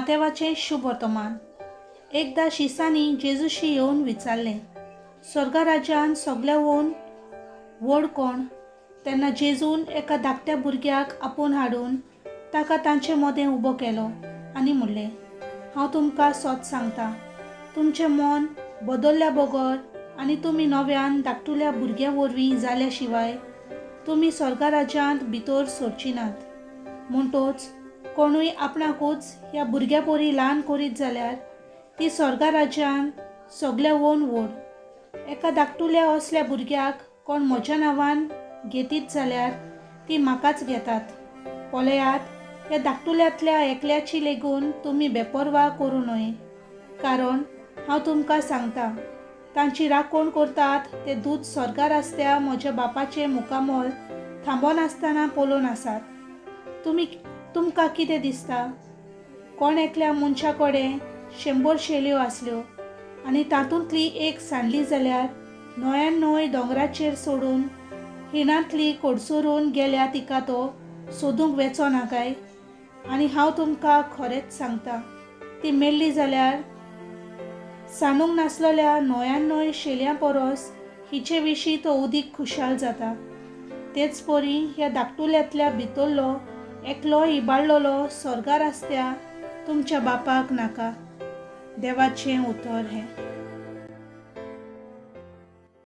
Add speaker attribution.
Speaker 1: मातेवाचें शुभवर्तमान. एकदां शिसांनी जेजूशी येवन विचारलें, स्वर्गा राज्यान सगल्यावून व्हड कोण? तेन्ना जेजून एका धाकट्या भुरग्याक आपोवन हाडून ताका तांचे मदें उबो केलो आनी म्हणलें, हांव तुमकां सत सांगता, तुमचें मन बदल्ल्या बगर आनी तुमी नव्यान धाकटुल्या भुरग्यां वरवीं जाल्या शिवाय तुमी स्वर्गा राज्यांत भितर सरची नात. म्हणटोच कोणूय आपणाकूच ह्या भुरग्या परी ल्हान करीत जाल्यार ती स्वर्गा राज्यांत सगल्यावून व्हड. एका धाकटुल्या असल्या भुरग्याक कोण म्हज्या नांवान घेतीत जाल्यार ती म्हाकाच घेतात. पळयात, ह्या धाकटुल्यांतल्या एकल्याची लेगून तुमी बेपर्वा करूं नये, कारण हांव तुमकां सांगता, तांची राखण करतात ते दूत स्वर्गार आसत्या म्हज्या बापाचें मुखामळ थांबनासतना पळोवन आसात. तुमकां कितें दिसता? कोण एकल्या मनशा कडेन 100 शेल्यो आसल्यो आनी तातूंतली एक सांडली जाल्यार 99 दोंगराचेर सोडून हिणांतली कडसरून गेल्या तिका तो सोदूंक वेचो ना काय? आनी हांव तुमकां खरेंच सांगता, ती मेल्ली जाल्यार सांडूंक नासलेल्या 99 शेल्यां परस हिचे विशीं तो उदीक खुशाल जाता. तेच परी ह्या धाकटुल्यांतल्या भितरलो एकलो इबाडलेलो स्वर्गार आसत्या तुमच्या बापाक नाका. देवाचें उतर हें.